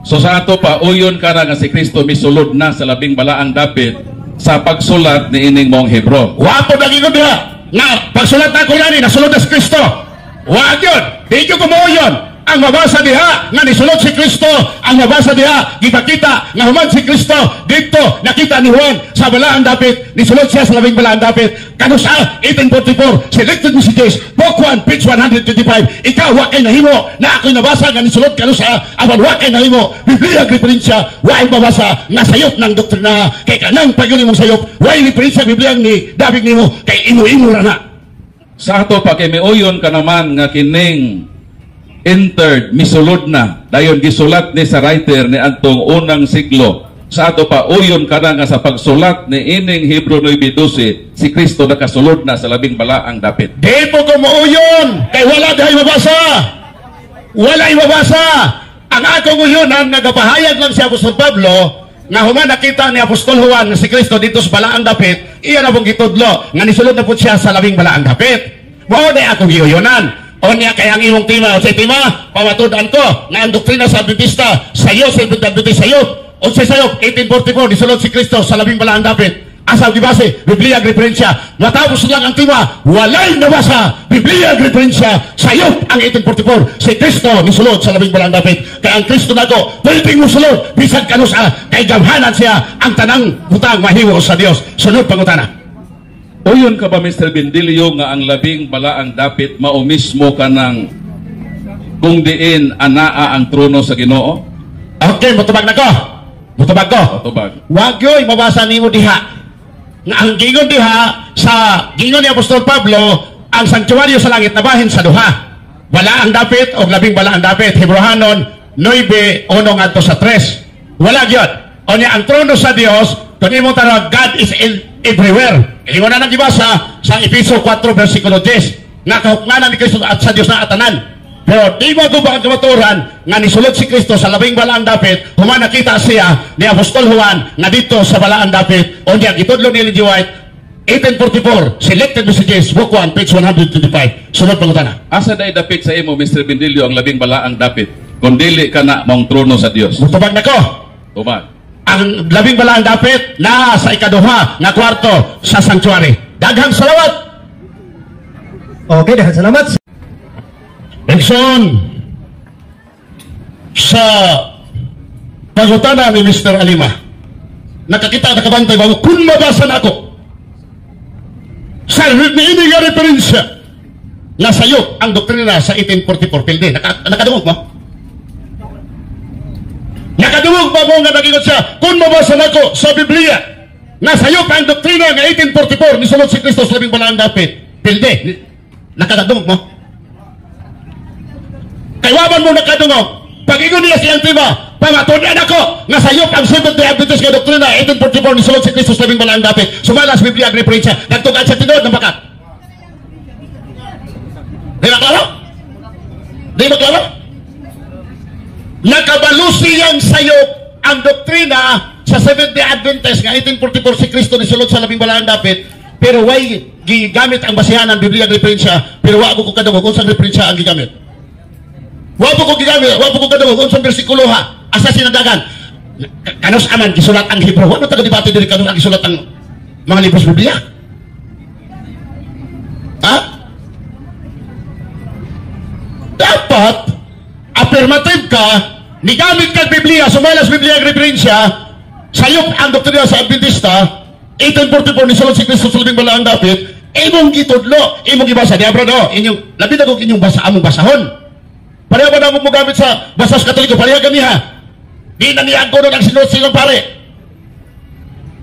So sa ato pa, uyon ka na nga si Kristo misulod na sa labing balaang dapit sa pagsulat ni ining mong Hebro. Wa po nagingon diha, nga pagsulat na ko nani, nasulod na si Kristo. Wa yun, di ko kumuyon. Ang mabasa diha nga nisulod si Kristo, ang mabasa diha gipakita nga human si Kristo dito nakita ni Juan sa balaang dapit, nisulod siya sa labing balaang dapit. Kanusa 1844, Selected Messages, Book 1, page 125. Ikaw wa kay nahimo na ako'y nabasa nga nisulod kanusa, apan wa kay nahimo Biblia referensya, wa ay mabasa nga sayop ng doktrina kay kanang pag mong sayop, wa ay referensya Biblia ni dabig nimo kay imo-imo ra na. Sa ato pa, kay miuyon ka naman nga kining "entered" misulod na dayon gisulat ni sa writer ni adtong unang siglo. Sa ato pa, uyon ka na nga sa pagsulat ni ining Hebro 9:12 si Kristo nakasulod na sa labing balaang dapit? Di po ko muuyon kay wala dihay mabasa. Wala mabasa. Ang akong uyon ang nagapahayag lang si Apostol Pablo nga human nakita ni Apostol Juan nga si Kristo dito sa balaang dapit, iya na pong gitudlo nga nisulod na po siya sa labing balaang dapit. Mao na akong giuyonan. O niya kay ang imong tema, o sa tema, pamatud-an ko nga ang doktrina sa Adventista, sayo sa Adventista sayo. O sa sayo, 1844, nisulod si Kristo sa labing balaang dapit. Asa gibase? Biblia ang referensya. Matapos lang ang tema, walay nabasa. Biblia ang referensya. Sayop ang 1844. Si Kristo nisulod sa labing balaang dapit. Kaya ang Kristo nako, pwedeng musulod, bisan kanusa, kay gamhanan siya, ang tanang butang mahimo sa Dios. Sunod pangutana. Uyon ka ba, Mr. Bendilio, nga ang labing balaang dapit mao mismo kanang kung diin anaa ang trono sa Ginoo? Okay, mutubag na ko. Mutubag ko. Tubag. Wag yo'y mabasa nimo diha. Nga ang gingon diha sa gingon ni Apostol Pablo, ang sanktuaryo sa langit nabahin sa duha. Balaang dapit o labing balaang dapit. Hebreohanon 9:1 ngadto sa 3. Wala gyud. O niya ang trono sa Dios, kung imo tanawag, God is in everywhere. Ingon na nang gibasa sa Efeso 4 versikulo 10 nga kahuknanan ni Kristo at sa Dios na atanan. Pero di mo guba ang kamatuoran nga nisulod si Kristo sa labing balaang dapit human nakita siya ni Apostol Juan nga dito sa balaang dapit. O niya gitudlo ni Ellen G. White 1844, Selected Messages, Book 1, page 125. Sunod pangutana. Asa day dapit sa imo, Mr. Bendilio, ang labing balaang dapit? Kung dili ka na mong trono sa Dios. Mutubag na ko. Tubag. Ang labing balaang dapit na sa ikaduha nga kwarto sa sanctuary. Daghang salamat. Okay, daghang salamat. Benson, sa Pangutana ni Mr. Alima. Nakakita, nakabantay ba mo? Kung mabasa na ako, sa niini nga referensya, nga sayop ang doktrina sa 1844 pilde. Nakadungog mo? Nakadungog ba mo nga nagingon siya? Kung mabasa na ako sa Biblia, nga sayop ang doktrina nga 1844, nisulod si Kristo sa labing balaang dapit. Pilde. Nakadungog mo? Kay wa man mo nakadungog. Pag-ingon niya siyang tema, pamatunan ako nga sayop ang Seventh-day Adventist nga doktrina 1844 nisulod si Kristo sa labing balaang dapit. Sumala sa Biblia ang referensya. Nagtugaan sa tinuod ng bakat. Di ba klaro? Di ba klaro? Nakabalo siyang sayop ang doktrina sa Seventh-day Adventist nga 1844 si Kristo nisulod sa labing balaang dapit, pero way gigamit ang basihan ng Biblia ang referensya, pero wa ko kadungog unsang referensya ang gigamit. Wa ko gigamit, wa ko kadungog unsang bersikulo ha. Asa sinadagan? Kanus aman gisulat ang Hebrew. Wa man taga debate diri kanus ang gisulat ang mga libros Biblia. Ha? Dapat affirmative ka, nigamit kag Biblia, sumala sa Biblia ang referensya, sayop ang doktrina sa Adventista, 1844 ni sulod si Kristo sa labing balaang dapit, imong gitudlo, imong gibasa, di abra do, inyong, labi na kung inyong basa, among basahon. Pareha ba na mo gamit sa basa sa Katoliko, pareha kami ha. Di na niya ang kuno ng sinulot silang pare.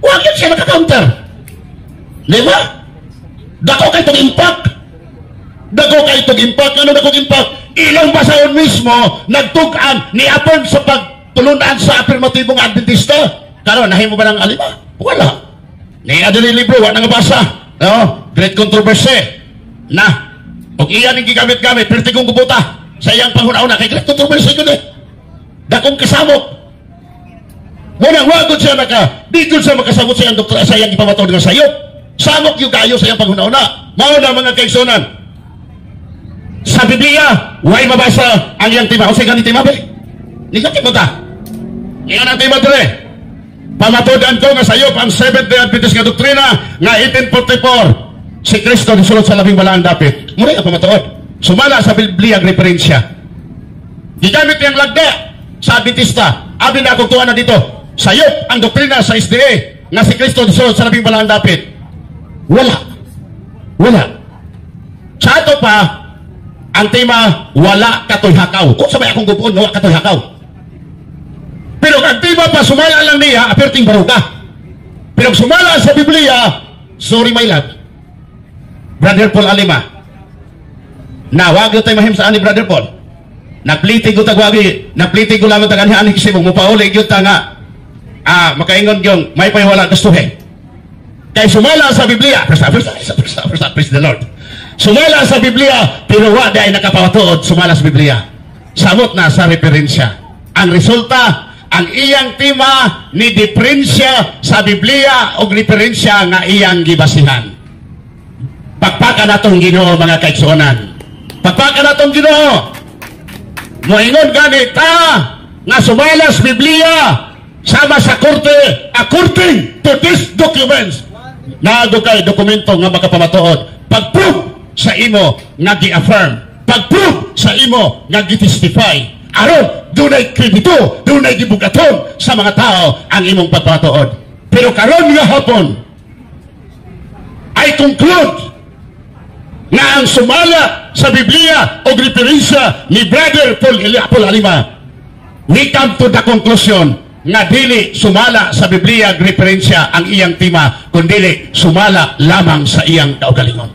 Huwag yun siya naka-counter. Di ba? Dako kay itong impact. Dako kay itong impact. Ano dako impact? Ilang basahon mismo nagtug-an ni affirm sa pagtulunan sa afirmatibong Adventista. Karon nahimo ba ng alima? Wala. Ni adili libro wa nang basa. No? Great Controversy. Na. Og iya ning gigamit-gamit perti kong kubuta sa iyang panghuna-una kay Great Controversy gud eh. Dakong kasamok. Muna wa gud siya naka, di gud siya makasabot sa iyang doktor sa iyang ipamatuod nga sayop. Samok yung kayo sa iyang panghuna-una. Mao na mga kaigsunan. Sa Biblia, way mabasa ang iyang tema. Unsay gani tema be? Negative ba ta? Ingon ang tema dire. Pamatuod-an ko nga sayop ang Seventh-day Adventist nga doktrina nga 1844 si Kristo nisulod sa labing balaang dapit. Muna ang pamatuod. Sumala sa Biblia ang referensya. Gigamit niyang lagda sa Adventista. Abi na akong tuwa na dito. Sayop ang doktrina sa SDA nga si Kristo nisulod sa labing balaang dapit. Wala. Wala. Sa ato pa, ang tema, wala katoy hakaw. Kung sabay akong gubuon, wala katoy hakaw. Pero ang tema pa, sumala lang niya, aperting baruka. Pero sumala sa Biblia, sorry my love, Brother Paul Alima, nawag tayo mahim sa ani Brother Paul. Naglitig ko tagwagi, naglitig ko lamang taganihan ani kasi mo pauli gyud ta nga makaingon yung may pay wala gustuhe. Kay sumala sa Biblia, praise, praise, praise, praise, praise the Lord. Sumala sa Biblia, pero wa di ay nakapatuod sumala sa Biblia. Samot na sa referensya. Ang resulta, ang iyang tema ni diferensya sa Biblia o referensya nga iyang gibasihan. Pagpaka natong Ginoo mga kaigsuonan. Pagpaka natong Ginoo. Moingon gani ta nga sumala sa Biblia sama sa korte according to these documents. Nago kay dokumento nga makapamatuod. Pag-prove sa imo nga gi-affirm, pag-prove sa imo nga gi-testify. Aron dunay kredito, dunay gibugaton sa mga tao ang imong pagpamatuod. Pero karon nga hapon, I conclude nga ang sumala sa Biblia o referensya ni Brother Paul, Paul Alima, we come to the conclusion nga dili sumala sa Biblia ug referensya ang iyang tema, kundi sumala lamang sa iyang kaugalingon.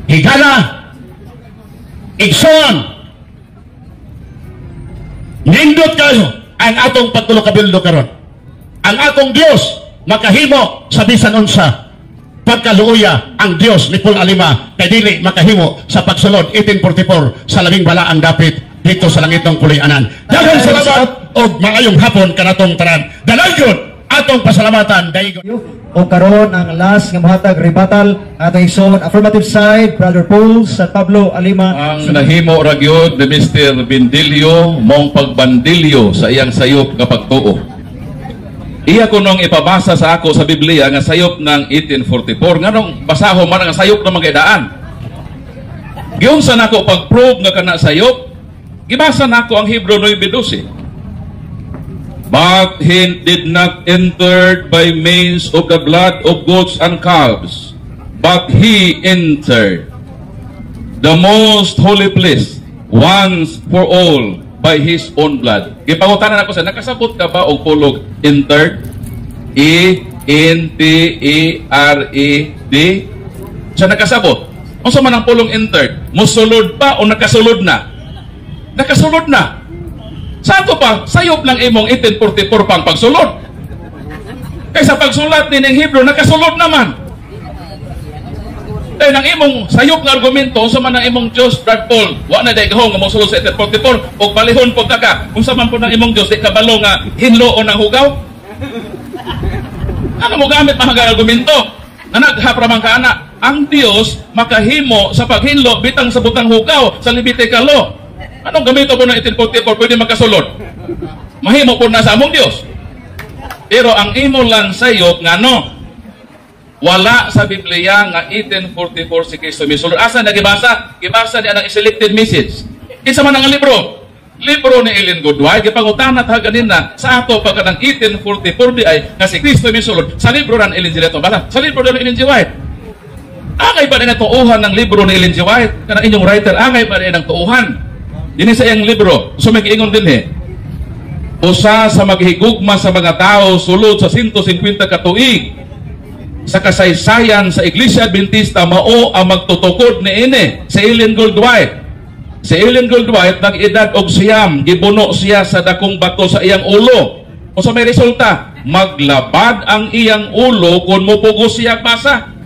Higala, igsoon, nindot kayo ang atong pagtulo kabildo karon. Ang atong Dios makahimo sa bisan unsa. Pagkaluoya ang Dios ni Paul Alima kay dili makahimo sa pagsulod 1844 sa labing balaang dapit dito sa langitong puloy-anan. Daghang salamat og maayong hapon kanatong tanan. Dalaygon atong pasalamatan daygon. O karon ang last nga mohatag rebuttal atong igsoon affirmative side Brother Paul San Pablo Alima. Ang nahimo ra gyud ni Mr. Bindilio mong pagbandilyo sa iyang sayop nga pagtuo. Iya ko nung ipabasa sa ako sa Biblia nga sayop ng 1844 nganong basaho man ang sayop ng mga idaan. Giunsa nako pag-prove nga kana sayop, gibasa nako ang Hebrew 9:12. But he did not enter by means of the blood of goats and calves, but he entered the most holy place once for all by his own blood. Gipangutana nako sa, nakasabot ka ba og pulong entered? E N T E R E D. Sa nakasabot? Unsa man ang pulong entered? Musulod pa o nakasulod na? Nakasulod na. Sa ato pa, sayop lang imong 1844 pang pagsulod. Kaysa pagsulat ni ng Hebrew, nakasulod naman. Eh, nang imong sayop nga argumento, unsa man ang imong Diyos, Brad Paul, wa na day gahong nga mosulod sa 1844, og balihon po ka. Unsa man po nang imong Diyos, di kabalo nga hinlo o nang hugaw? Ano mo gamit mga argumento? Na naghapra man ka ana, ang Diyos makahimo sa paghinlo bitang sa butang hugaw sa Levitical law. Anong gamito po ng 1844 pwede makasulod? Mahimo po na sa among Diyos. Pero ang imo lang sayop ngano wala sa Biblia nga 1844 si Kristo misulod. Asa na gibasa? Gibasa niya ang selected message. Kinsa man ang libro? Libro ni Ellen Goodwhite. Gipangutana ta ganina sa ato pagka ng 1844 di ay nga si Kristo misulod sa libro ran Ellen G. White. Bala, sa libro ni Ellen G. White. Angay ba din ang tuuhan ng libro ni Ellen G. White? Kanang inyong writer, angay ba din ang tuuhan? Dinhi sa iyang libro. So may giingon din eh. Usa sa maghigugma sa mga tao sulod sa 150 ka tuig sa kasaysayan sa Iglesia Adventista mao ang magtutukod niini, si Ellen Goldwhite. Si Ellen Goldwhite nag-edad og 9, gibuno siya sa dakong bato sa iyang ulo. Unsa may resulta? Maglabad ang iyang ulo kung mupugos siya basa.